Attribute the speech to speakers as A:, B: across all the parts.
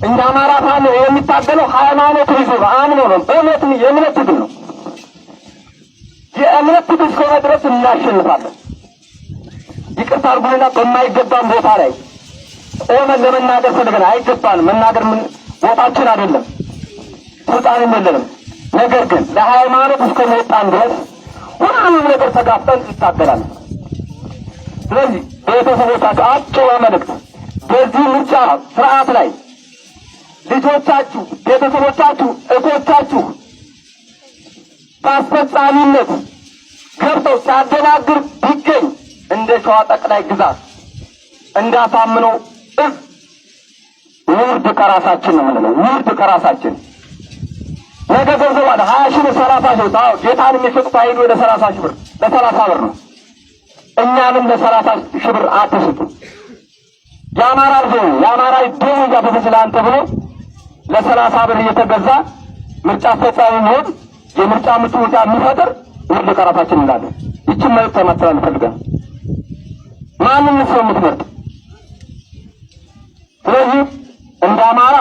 A: እንደ አማራ ፋኖ የሚታገለው ሃይማኖቱን ይዞ ነው፣ አምኖ ነው። በእምነት የእምነት ትግል ነው። የእምነት ትግል እስከሆነ ድረስ እናሸንፋለን። ይቅርታ አድርጉልና በማይገባን ቦታ ላይ ቆመን ለመናገር ፈልገን አይገባንም። መናገር ምን ቦታችን አይደለም፣ ስልጣንም የለንም። ነገር ግን ለሃይማኖት እስከመጣን ድረስ ሁሉንም ነገር ተጋፍጠን እንታገላለን። ስለዚህ ቤተሰቦቻችሁ አጭር መልእክት፣ በዚህ ምርጫ ስርዓት ላይ ልጆቻችሁ፣ ቤተሰቦቻችሁ፣ እህቶቻችሁ በአስፈጻሚነት ገብተው ሲያደናግር ቢገኝ እንደ ሸዋ ጠቅላይ ግዛት እንዳሳምነው እዝ ውርድ ከራሳችን ነው የምንለው። ውርድ ከራሳችን። ነገ ገንዘብ አለ 20,000 ብር፣ 30,000 ብር። አዎ፣ ጌታን የሚሸጡት አይሉ ለ30,000 ብር፣ ለ30 ብር ነው። እኛንም ለ30,000 ብር አትስጡ። የአማራ ልጅ የአማራ ደም እያፈሰሰ ለአንተ ብሎ ለ30 ብር እየተገዛ ምርጫ አስፈጻሚ የሚሆን፣ የምርጫ ምቹ ሁኔታ የሚፈጥር ውርድ ከራሳችን እንላለን። ይችን መልዕክት ማስተላለፍ ፈልጋለሁ። ማንን ሰው የምትመርጥ? ስለዚህ እንደ አማራ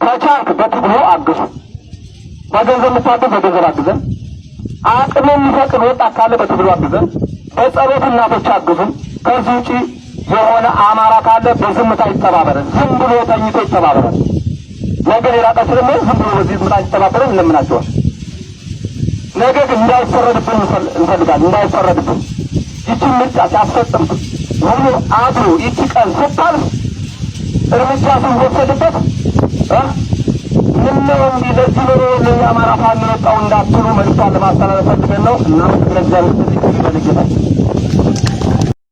A: ከቻልክ በትግሉ አግዙ። በገንዘብ የምታግዝ በገንዘብ አግዘን፣ አቅም የሚፈቅድ ወጣት ካለ በትግሉ አግዘን፣ በጸሎት እናቶች አግዙን። ከዚህ ውጪ የሆነ አማራ ካለ በዝምታ ይተባበረን። ዝም ብሎ ተኝቶ ይተባበረን። ነገ ሌላ ቀን ስለሚሆን ዝም ብሎ በዚህ ዝምታ ይተባበረን እንለምናቸዋል። ነገ ግን እንዳይፈረድብን እንፈልጋለን። እንዳይፈረድብን ይችን ምርጫ ሲያስፈጽም ውሎ አድሮ ይቺ ቀን ስታልፍ እርምጃ ሲወሰድበት ምነው እንዲህ ለዚህ ነው የአማራ ፋኖ የወጣው እንዳትሉ መልዕክቷን ለማስተላለፍ ፈልገን ነው። እናመሰግናለን። እግዚአብሔር ይስጥልኝ።